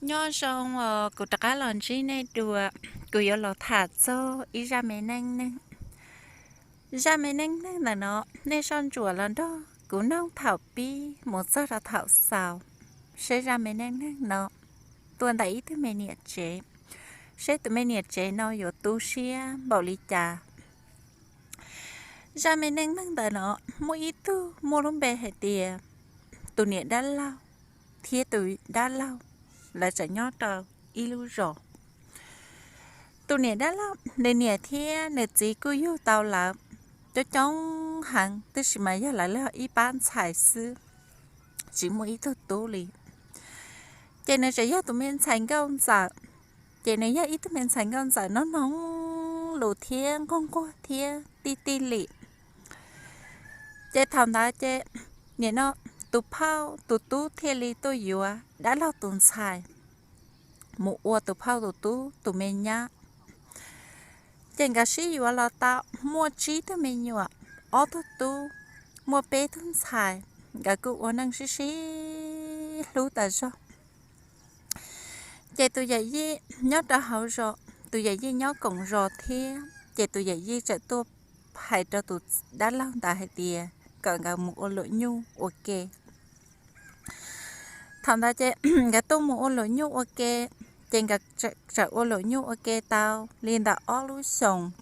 Nyob zoo os, kuv rov qab los ntsib nej dua. Kuv yuav los tham txog ib zaj me neej neeg. Zaj me neej neeg ntawm no, nej soj ntsuam los nrog kuv noog thaum pib mus txog rau thaum xaus, seb zaj me neej neeg no tuaj ntawm ib tug me niam tsev, seb tus me niam tsev no yuav tu siab npaum li cas. Zaj me neej neeg ntawm no muaj ib tug muaj lub npe hais tias tus niam dab laug thiab tus dab laug, lawv tseem nyob rau ib lub zos. Tus niam dab laug, nws niam thiab nws txiv kuj yug tau lawv coob coob heev, tab sis mas yog lawv ib pab ntxhais xwb, tsis muaj ib tug tub li. Ces nws tseem yog tus me ntxhais nkauj ntxawm, ces nws yog ib tug me ntxhais nkauj ntxawm noj noog lus thiab nquag nquag thiab tij tij lim. Ces thaum ntawd ces nim no tus phauj tus tub thiaj li tuaj yuav dab laug tus ntxhais mus ua tus phauj tus tub tus me nyab. Ces nkawd sib yuav los tau muaj tsib tug me nyuam, ob tug tub, muaj peb tug ntxhais, nkawd kuj ua neej sib sib hlub tas zog. Ces tus yawm yij nyob rau hauv zos, tus yawm yij nyob koom zos thiab, ces tus yawm yij txawm tuaj hais rau tus dab laug ntawd hais tias kom nkawd mus ua luam nyuj ua ke. Thaum ntawd ces nkawd tuaj mus ua luam nyuj ua ke, ces nkawd txawm ua luam nyuj ua ke tau li ntawm ob lub xyoos,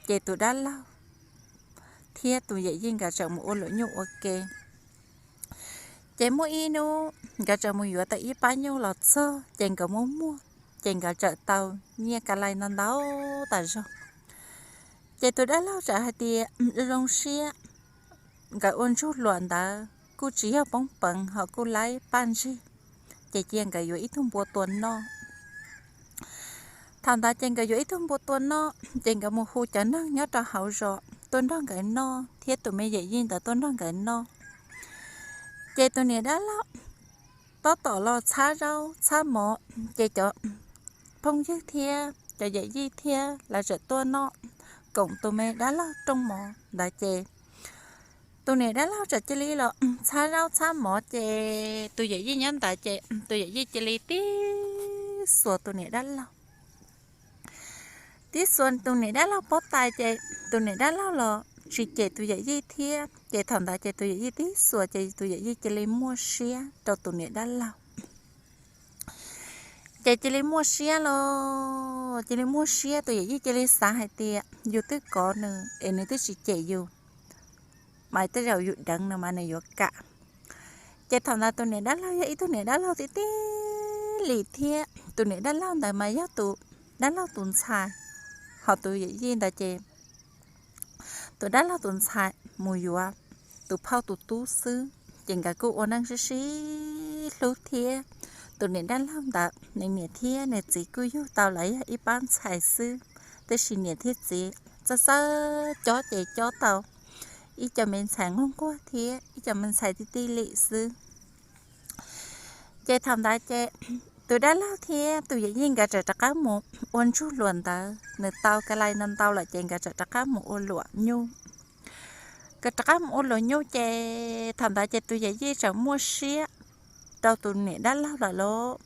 ces tus dab laug thiab tus yawm yij nkawd txawm mus ua luam nyuj ua ke. Ces muaj ib hnub nkawd txawm mus yuav tau ib pab nyuj los txog, ces nkawd muaj muag, ces nkawd txawm tau nyiaj ka lai ntau ntau tas zog. Ces tus dab laug txawm hais tias zoo zoo siab, nkawd ua ntsuj luam ntawd kuj tsis yog poob peev ho kuj laib paj ntsig, ces cia nkawd yuav ib tug npua tua noj. Thaum ntawd ces nkawd yuav ib tug npua tua noj, ces nkawd mus hu cov neeg nyob rau hauv zos tuaj nrog nkawd noj thiab tus me yawm yij ntawd tuaj nrog nkawd noj. Ces tus niam dab laug tab tom los txhab zaub txhab mov, ces cov phooj ywg thiab cov yawm yij thiab lawv txawm tuaj noj koom tus me dab laug rooj mov ntawd ces tus niam dab laug txawm cia li los txhab zaub txhab mov, ces tus yawm yij nyob ntawd ces tus yawm yij cia li tib xuas tus niam dab laug. Tib xuas tus niam dab laug pob tais, ces tus niam dab laug los tsis cem tus yawm yij thiab, ces thaum ntawd ces tus yawm yij tib xuas ces tus yawm yij cia li muaj siab rau tus niam dab laug. Ces cia li muaj siab los cia li muaj siab, tus yawm yij cia li xav hais tias yus twb kov nws es nws twb tsis cem yus, mas tej zaum yus deev no mas nws yuav kam. Ces thaum ntawd tus niam dab laug yog ib tug niam dab laug tib tib lim thiab, tus niam dab laug ntawd mas yog tus dab laug tus ntxhais, ho tus yawm yij ntawd ces tus dab laug tus ntxhais mus yuav tus phauj tus tub xwb, ces nkawd kuj ua neej sib sib hlub thiab. Tus niam dab laug ntawd nws niam thiab nws txiv kuj yug tau lawv yog ib pab ntxhais xwb, tab sis niam thiab txiv txawj txawj cob ces cob tau ib co me ntxhais nquag nquag thiab ib co me ntxhais tib tib lim xwb. Ces thaum ntawd ces tus dab laug thiab tus yawm yij nkawd txawm rov qab mus ua ntsuj luam ntawd, nws tau ka lai ntau ntau lawm ces nkawd txawm rov qab mus ua luam nyuj. Nkawd rov qab mus ua luam nyuj ces thaum ntawd ces tus yawm yij txawm muaj siab rau tus niam dab laug lawm lauj.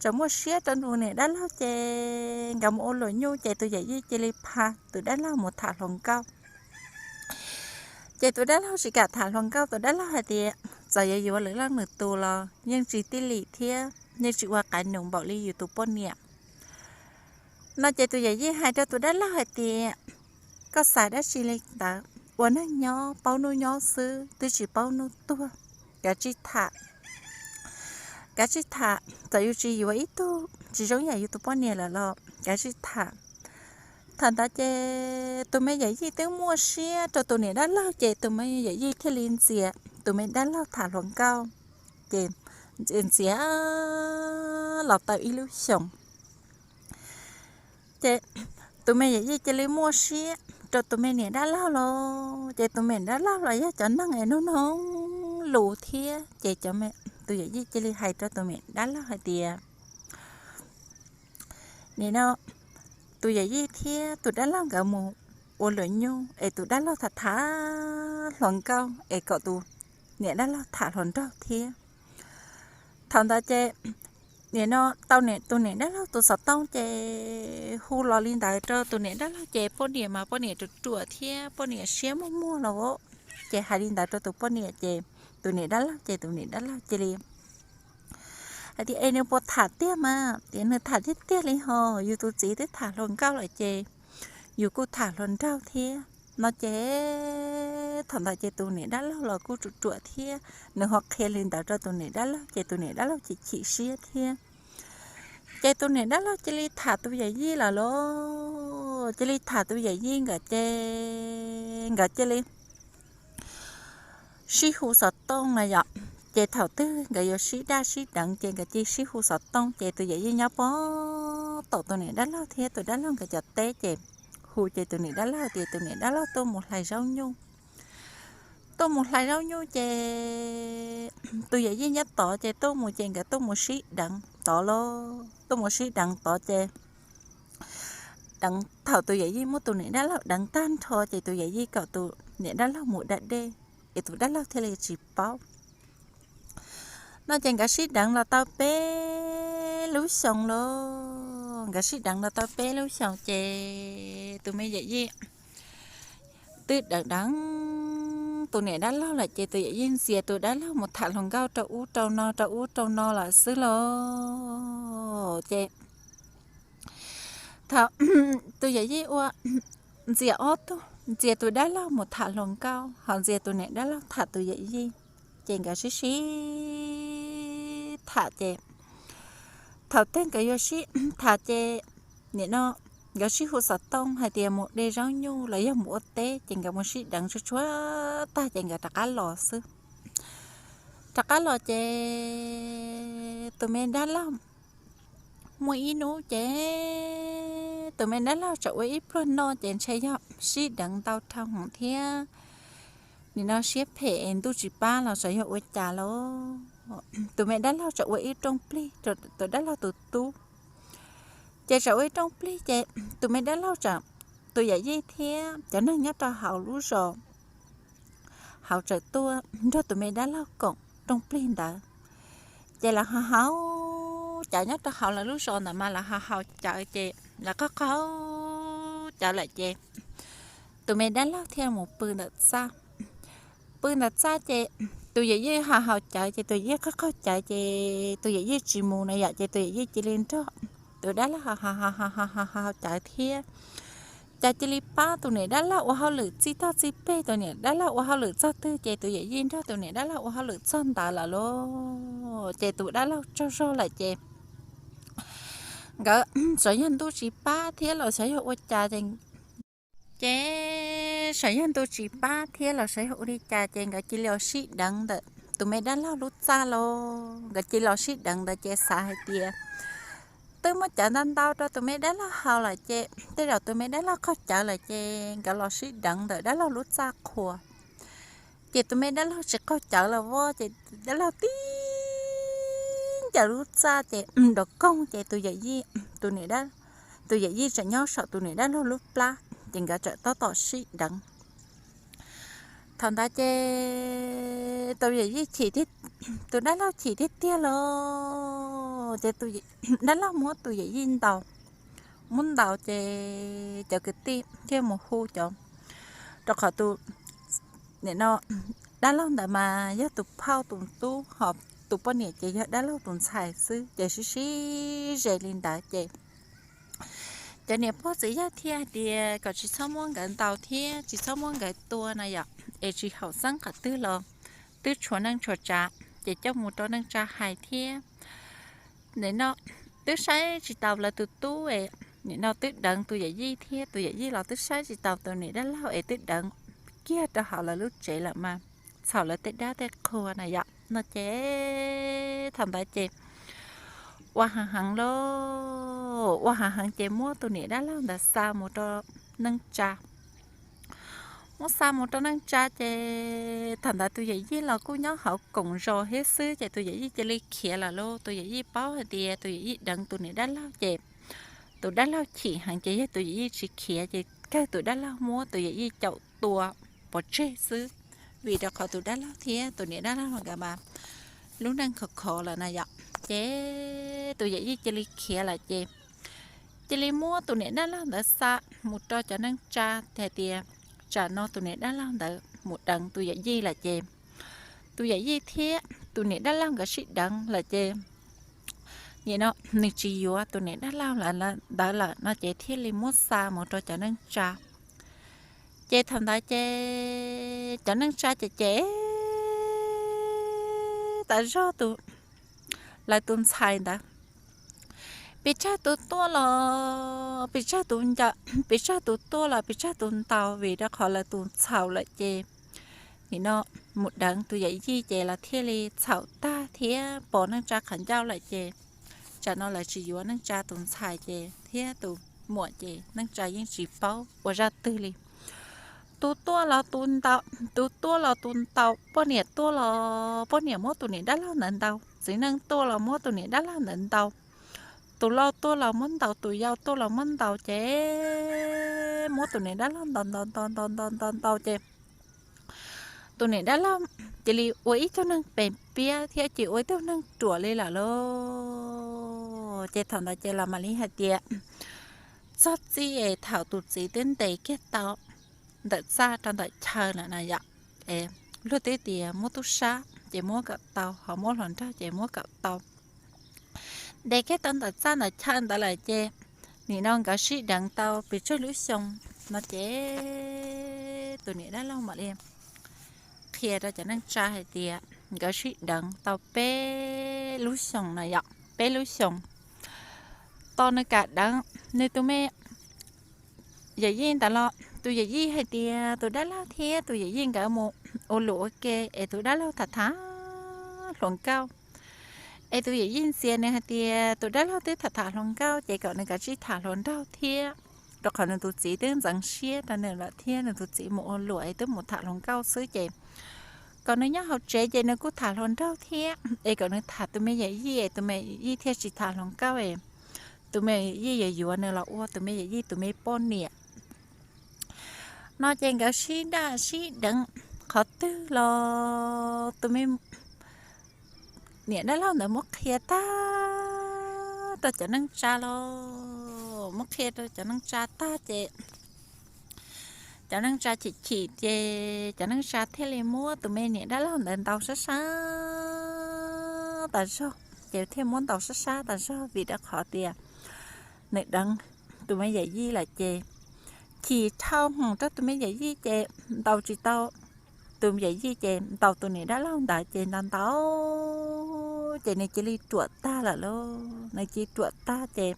Txawm muaj siab rau tus niam dab laug ces nkawd mus ua luam nyuj ces tus yawm yij cia li pha tus dab laug mus tham hluas nkauj. Ces tus dab laug tsis kam tham hluas nkauj, tus dab laug hais tias txawm yuav yuav lwm leej lwm tus los yeej tsis tib lim thiab yeej tsis ua qaiv num npaum li yus tus poj niam no. Ces tus yawm yij hais rau tus dab laug hais tias koj xav dab tsi li ntawd, ua neeg nyob paub hnub nyob xwb twb tsis paub hnub tuag. Kav tsij tham, kav tsij tham, txawm yus tsis yuav ib tug tsis zoo yam yus tus poj niam lawm los kav tsij tham. Thaum ntawd ces tus me yawm yij twb muaj siab rau tus niam dab laug ces tus me yawm yij thiaj li ntxias tus me dab laug tham hluas nkauj. Ces ntxias ntxias los tau ib lub xyoos ces tus me yawm yij cia li muaj siab rau tus me niam dab laug los, ces tus me niam dab laug los yog cov neeg es nug noog lus thiab ces cov, tus yawm yij cia li hais rau tus me niam dab laug hais tias nim no tus yawm yij thiab tus dab laug nkawd mus ua luam nyuj es tus dab laug tham tham hluas nkauj es kom tus niam dab laug tham hluas nraug thiab. Thaum ntawd ces nim no tau tus niam dab laug tus xov tooj ces hu los li ntawd rau tus niam dab laug ces poj niam mas poj niam ruam ruam thiab poj niam siab muag muag los, ces hais li ntawd rau tus poj niam ces tus niam dab laug ces tus niam dab laug cia li hais tias, Es nws puas tham tiag mas? Tias nws tham tiag tiag li hos, yus tus txiv twb tham hluas nkauj lawm ces yus kuj tham hluas nraug thiab no ces thaum ntawd ces tus niam dab laug los kuj ruam ruam thiab, nws ho qhia li ntawd rau tus niam dab laug ces tus niam dab laug chim chim siab thiab. Ces tus niam dab laug cia li tham tus yawm yij lawm lauj, cia li tham tus yawm yij nkawd ces nkawd cia li sib hu xov tooj na yom. Ces thaum twg nkawd yuav sib daj sib deev ces nkawd cia li sib hu xov tooj ces tus yawm yij nyob pem tom tus niam dab laug thiab tus dab laug nkawd cov teb ces hu ces tus niam dab laug tias tus niam dab laug tuaj mus hlais zaub nyuj. Tuaj mus hlais zaub nyuj ces tus yawm yij nyob tod ces tuaj mus ces nkawd tuaj mus sib deev tod lauj, tuaj mus sib deev tod ces deev, thaum tus yawm yij muab tus niam dab laug deev tag nrho ces tus yawm yij kom tus niam dab laug mus da dej, es tus dab laug thiaj li tsis paub no ces nkawd sib deev los tau peb lub xyoo lauj. Nkawd sib deev los tau peb lub xyoo ces tus me yawm yij twb deev deev tus niam dab laug lawm ces tus yawm yij ntxias tus dab laug mus tham hluas nkauj rau ub rau no rau ub rau no lawm xwb lauj. Ces thaum tus yawm yij ua ntxias ob tug, ntxias tus dab laug mus tham hluas nkauj ho ntxias tus niam dab laug tham tus yawm yij, ces nkawd sib sib tham ces thaum twg nkawd yuav sib tham ces nim no nkawd sib hu xov tooj hais tias mus de zaub nyuj los yog mus ua teb ces nkawd mus sib deev tsuag tsuag tag ces nkawd rov qab los xwb. Rov qab los ces tus me dab laug muaj ib hnub ces tus me dab laug tsam ua ib pluag noj ces ntshe yog sib deev ntau dhau hwv thiab nim no siab phem es ntuj tsis pab los tsam yog ua cas lauj. Tus me dab laug tsam ua ib rooj plig rau tus dab laug tus tub, ces tsam ua ib rooj plig ces tus me dab laug tsam, tus yawm yij thiab cov neeg nyob rau hauv lub zos hauv tsam tuaj nrog tus me dab laug koom rooj plig ntawd. Ces lawv ho haus cawv nyob rau hauv lawv lub zos ntawd mas lawv ho haus cawv ces lawv qaug qaug cawv lawm ces tus me dab laug thiaj mus pw ntawm txaj. Pw ntawm txaj ces tus yawm yij ho haus cawv ces tus yawm yij qaug qaug cawv ces tus yawm yij tsis mus na yom ces tus yawm yij cia li nrog tus dab laug haus cawv thiab. Ces cia li pab tus niam dab laug ua hauj lwm txij toj txij peg, tus niam dab laug ua hauj lwm txog twg ces tus yawm yij nrog tus niam dab laug ua hauj lwm txog ntawd lawm lauj. Ces tus dab laug tsaug zog lawm ces nkawd xyov yog ntuj tsis pab thiab los xyov yog ua cas ces, ces xyov yog ntuj tsis pab thiab los xyov yog ua li cas ces nkawd cia li los sib deev ntawm tus me dab laug lub txaj lauj. Nkawd cia li los sib deev ntawd ces xav hais tias twb muab cawv ntau ntau rau tus me dab laug haus lawm ces tej zaum tus me dab laug qaug cawv lawm ces nkawd los sib deev ntawm dab laug lub txaj qhua. Ces tus me dab laug tsis qaug cawv los vov ces dab laug tib ncaws lub txaj ces nrov koog ces tus yawm yij, tus niam dab, tus yawm yij tseem nyob saum tus niam dab laug lub plab ces nkawd tseem tab tom sib deev. Thaum ntawd ces tus yawm yij chim, tus dab laug chim tiag tiag los ces tus dab laug muab tus yawm yij ntaus, muab ntaus ces cov kwv tij thiaj mus hu cov, rau qhov tus, nim no dab laug ntawd mas yog tus phauj tus tub ho tus poj niam ces yog dab laug tus ntxhais xwb ces sib sib ze li ntawd ces cov niam pog txiv yawg thiaj hais tias kom tsis txhob muab nkawd ntaus thiab tsis txhob muab nkawd tua na yom, es tsis haum xeeb qhov twg los twb tshuav neej tshuav tsav ces coj mus rau neej tsa hais thiab. Nim no twb saib tsis taus lawv tus tub, nim no twb deev tus yawm yij thiab tus yawm yij los twb saib tsis taus tus niam dab laug es twb deev kiag rau hauv lawv lub tsev lawm mas txhaum lawv tej dab tej qhua na yom no ces thaum ntawd ces ua hav heev lauj, ua hav heev ces muab tus niam dab laug ntawd xa mus rau neej tsa. Muab xa mus rau neej tsa ces thaum ntawd tus yawm yij los kuj nyob hauv koom zos thiab xwb ces tus yawm yij cia li khiav lawm lauj. Tus yawm yij paub hais tias tus yawm yij deev tus niam dab laug ces tus dab laug chim heev ces yog tus yawm yij tsis khiav ces kawg tus dab laug muab tus yawm yij caum tua pov tseg xwb, vim rau qhov tus dab laug thiab tus niam dab laug nkawd mas lub neej khov khov lawm na yom. Ces tus yawm yij cia li khiav lawm ces cia li muab tus niam dab laug ntawd xa mus rau cov neej tsa hais tias tsam no tus niam dab laug ntawd mus deev tus yawm yij lawm ces tus yawm yij thiab tus niam dab laug nkawd sib deev lawm ces nim no nws tsis yuav tus niam dab laug ntawd lawm no ces thiaj li muab xa mus rau cov neej tsa. Ces thaum ntawd ces cov neej tsa ces ces tas zog tus, lawv tus ntxhais ntawd, pes tsawg tus tuaj los pes tsawg tus ncaws, pes tsawg tus tuaj los pes tsawg tus ntaus, vim rau qhov lawv tus txhaum lawm ces nim no mus deev tus yawm yij ces lawv thiaj li txhaum tag thiab pom neej tsa qhov ncauj lawm ces tsam no lawv tsis yuav neej tsa tus ntxhais ces thiab tus muam ces neej tsa yeej tsis paub ua zaj twg li. Tus tuaj los tus ntaus, tus tuaj los tus ntaus, poj niam tuaj los poj niam muab tus niam dab laug ntawd ntaus, txiv neej tuaj los muab tus niam dab laug ntawd ntaus, tus laus tuaj los muab ntaus, tus yau tuaj los muab ntaus ces muab tus niam dab laug ntaus ntaus ntaus ntaus ntaus ntaus ntaus ces tus niam dab laug cia li ua ib tug neeg pem piab thiab ces ua ib tug neeg ruam li lawm lauj. Ces thaum ntawd ces los mam li hais tias txog txij es thaum tus txiv twb ntes kiag tau ntawm txaj rau ntawm chaw lawm na yom, es luag twb tias muab tub sab ces muab kom tau, ho muab hluas nraug ces muab kom tau. Ntes kiag tau ntawm txaj ntawm chaw ntawd lawm ces nim no nkawd sib deev tau pes tsawg lub xyoo no ces tus niam dab laug mam li qhia rau cov neej tsa hais tias nkawd sib deev tau peb lub xyoos no yom, peb lub xyoos. Tos nws kam deev nws tus me yawm yij ntawd los tus yawm yij hais tias tus dab laug thiab tus yawm yij nkawd mus ua luam ua ke es tus dab laug tham tham hluas nkauj. Es tus yawm yij ntxias nws hais tias tus dab laug twb tham tham hluas nkauj ces kom nws kav tsij tham hluas nraug thiab, rau qhov nws tus txiv twb ntxeev siab rau nws lawm thiab nws tus txiv mus ua luam es twb mus tham hluas nkauj xwb ces kom nws nyob hauv tsev ces nws kuj tham hluas nraug thiab, es kom nws tham tus me yawm yij es tus me yawm yij thiaj tsis tham hluas nkauj es tus me yawm yij yuav yuav nws los ua tus me yawm yij tus me poj niam. No ces nkawd sib daj sib deev qhov twg los tus me niam dab laug ntawd muab qhia tag rau cov neej tsa los, muab qhia rau cov neej tsa tag ces cov neej tsa chim chim ces cov neej tsa thiaj li muab tus me niam dab laug ntawd ntaus sab sab tas zog, ces thiaj muab ntaus sab sab tas zog vim rau qhov tias nws deev tus me yawm yij lawm ces chim dhau hwv rau tus me yawm yij ces ntaus tsis tau tus yawm yij ces ntaus tus niam dab laug ntawd ces ntaus ntaus ces nws cia li ruam tag lawm lauj, nws cia li ruam tag ces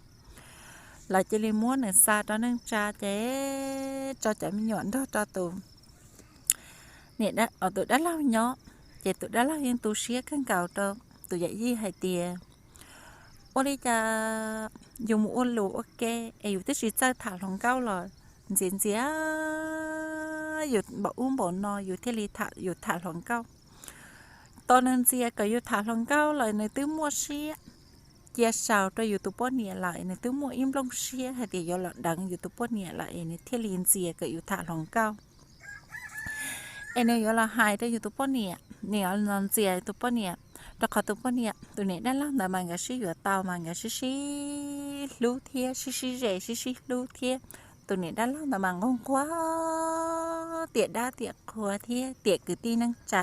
lawv cia li muab nws xa rau neej tsa ces tso cov me nyuam nrog rau tus niam, tus dab laug nyob. Ces tus dab laug yeej tu siab kawg nkaus rau tus yawm yij hais tias ua li cas yus mus ua luam ua ke es yus twb tsis txawj tham hluas nkauj los ntxias ntxias yus npaum ub npaum no yus thiaj li tham, yus tham hluas nkauj. Tos nws ntxias kom yus tham hluas nkauj lawm nws twb muaj siab cia sau rau yus tus poj niam lawm, nws twb muaj ib nplooj siab hais tias yuav los deev yus tus poj niam lawm es nws thiaj li ntxias kom yus tham hluas nkauj. Es nws yuav los hais rau yus tus poj niam, nws yuav los ntxias yus tus poj niam, rau qhov tus poj niam tus niam dab laug ntawd mas nkawd sib yuav tau mas nkawd sib sib hlub thiab sib sib ze sib sib hlub thiab. Tus niam dab laug ntawd mas nquag nquag tiam dab tiam qhua thiab tiam kwv tij neej tsa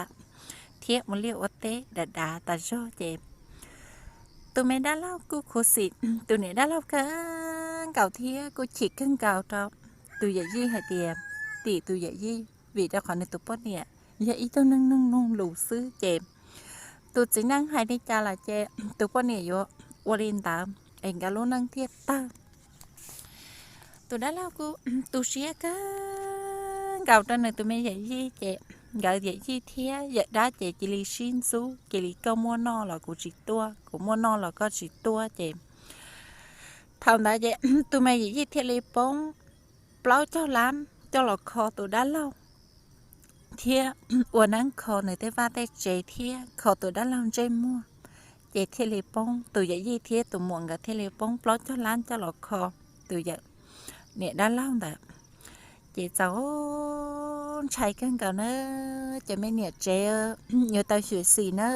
thiab ua liaj ua teb dav dav tas zog ces tus me dab laug kuj khuv xim tus niam dab laug kawg nkaus thiab kuj chim kawg nkaus rau tus yawm yij hais tias tim tus yawm yij vim rau qhov nws tus poj niam yog ib tug neeg mloog mloog lus xwb ces tus txiv neej hais li cas lawm ces tus poj niam yuav ua li ntawd es nkawd lub neej thiaj tawg. Tus dab laug kuj tu siab kawg nkaus rau nws tus me yawm yij ces nkawd yawm yij thiab yawm dab ces cia li sib ntxub, cia li koj muaj noj los kuv tsis tuaj, kuv muaj noj los koj tsis tuaj ces thaum ntawd ces tus me yawm yij thiaj li poob plaub caug lab coj los kho tus dab laug thiab ua neeb kho nws tej vaj tej tsev thiab kho tus dab laug ntsej muag, ces thiaj li poob, tus yawm yij thiab tus muam nkawd thiaj li poob plaub caug lab coj los kho tus yawm niam dab laug ntawd. Ces txaus ntshai kawg nkaus na, ces me niam tsev yuav tau xyuam xim na,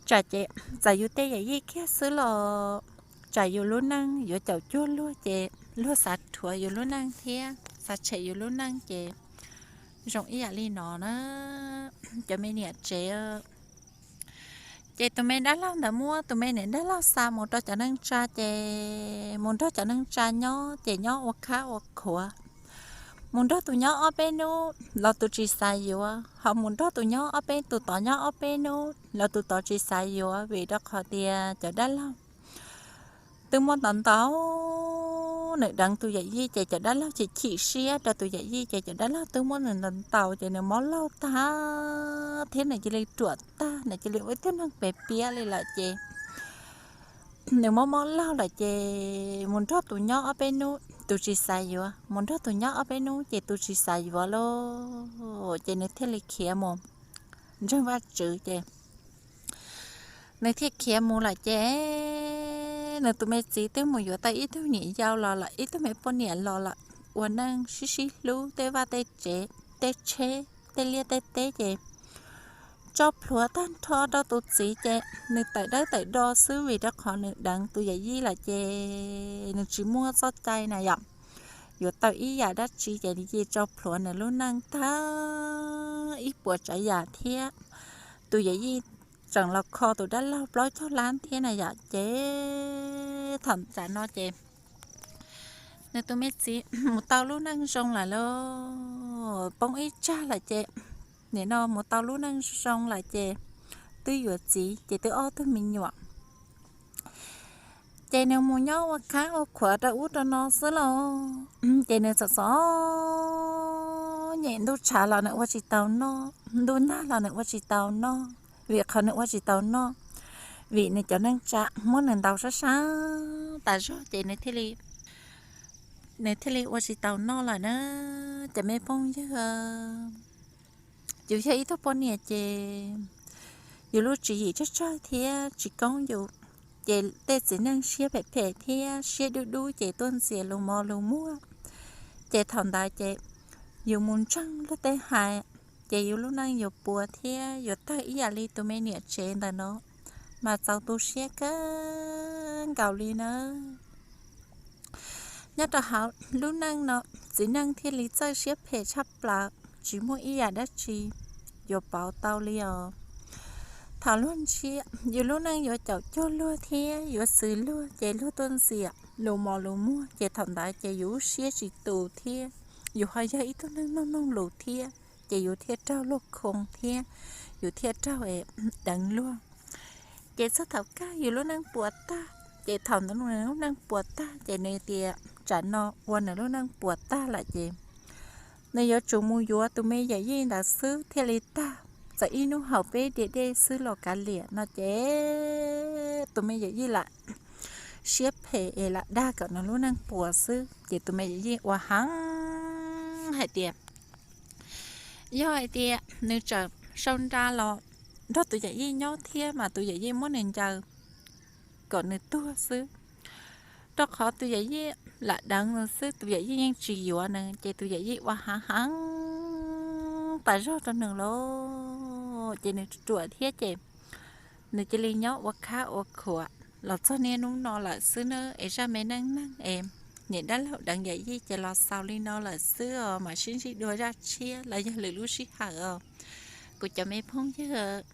Tsam ces txawm yus tej yam yij kiag xwb los tsam yus lub neej yuav caum cuag luag ces luag xav rhuav yus lub neej thiab xav tshem yus lub neej ces zoo ib yam li no na, cov me niam tsev. Ces tus me dab laug ntawd muab tus me niam dab laug xa mus rau cov neej tsa ces mus nrog cov neej tsa nyob ces nyob ua khab ua khuav. Mus nrog tus nyob ob peb hnub los tus tsis xav yuav, ho mus nrog tus nyob ob peb, tus tod nyob ob peb hnub los tus tod tsis xav yuav vim rau qhov tias cov dab laug twb muab ntau ntau nws deev tus yawm yij ces cov dab laug chim chim siab rau tus yawm yij ces cov dab laug twb muab nws ntau ntau ces nws mob laug tag thiab nws cia li ruam tag, nws cia li ua ib tug neeg pem piab li lawm ces nws mob mob laug lawm ces mus nrog tus nyob ob peb hnub tus tsis xav yuav, mus nrog tus nyob ob peb hnub ces tus tsis xav yuav lauj, ces nws thiaj li khiav mus ntseeg Vajtswv ces nws thiaj khiav mus lawm ces nws tus me txiv twb mus yuav tau ib tug niam yau los lawm, ib tug me poj niam los lawm, ua neej sib sib hlub tej vaj tej tsev, tej tsheb, tej liaj tej teb ces tso plhuav tag nrho rau tus txiv ces nws tawm dawb tawm do xwb vim rau qhov nws deev tus yawm yij lawm ces nws tsis muaj txoj cai na yom, yuav tau ib yam dab tsi ces nws cia tso plhuav nws lub neej tag ib puas tsav yam thiab tus yawm yij tseem los kho tus dab laug plaub caug lab thiab na yom ces thaum tam no ces nws tus me txiv mus tau lub neej zoo lawm lauj, poob ib tsag lawm ces nim no mus tau lub neej zoo lawm ces twb yuav txiv ces twb ob tug me nyuam ces nws mus nyob ua khab ua khuav rau ub rau no xwb lauj. Ces nws txom txom nyem, ntuj tshav los nws ua tsis tau noj, ntuj nag los nws ua tsis tau noj, vim qhov nws ua tsis tau noj vim nws cov neej tsa muab nws ntaus sab sab tas zog ces nws thiaj li ua tsis tau noj lawm na. Ces me phooj ywg, yus yog ib tug poj niam ces yus lub tswv yim tsawg tsawg thiab tsis koob yus, ces tej txiv neej siab phem phem thiab siab dub dub ces tuaj ntxias lus mos lus muag, ces thaum ntawd ces yus mus ntseeg luag tej hais, ces yus lub neej yuav puas thiab yuav tawg ib yam li tus me niam tsev ntawm no, mas txaus tu siab kawg nkaus li nawb. Nyob rau hauv lub neej no, txiv neej thiaj li txawj siab phem tshaj plaws, tsis muaj ib yam dab tsi yuav pauv tau li os. Thaum luag ntsia yus lub neej yuav caum cuag luag thiab yuav txwv luag ces luag tuaj ntxias lus mos lus muag ces thaum ntawd ces yus lub siab tsis tus thiab yus ho yog ib tug neeg noog noog lus thiab, ces yus thiaj raug luag khoo thiab yus thiaj raug deev luag. Ces txog thaum kawg yus lub neej puas tag, ces thaum nws lub neej puas tag ces nws tias tsam no ua nws lub neej puas tag lawm ces nws yuav tsum mus yuav tus me yawm yij ntawd xwb thiaj li tag, txawm ib hnub haus peb diav dej xwb los kav liam no ces tus me yawm yij lam siab phem es lam dag kom nws lub neej puas xwb ces tus me yawm yij ua heev hais tias yog hais tias nws tseem sau nra los nrog tus yawm yij nyob thiab mas tus yawm yij muab nws ncaws kom nws tuag xwb, rau qhov tus yawm yij lam deev nws xwb, tus yawm yij yeej tsis yuav nws ces tus yawm yij ua heev heev tas zog rau nws lawm ces nws ruam thiab ces nws cia li nyob ua khab ua khuav los txog niaj hnub no lawm xwb na. Es zaj me neej neeg es niam dab laug deev yawm yij ces los xaus li no lawm xwb os, mam sib ntsib dua zaj tshiab los yog lwm lub sij hawm os kuv cov me phooj ywg.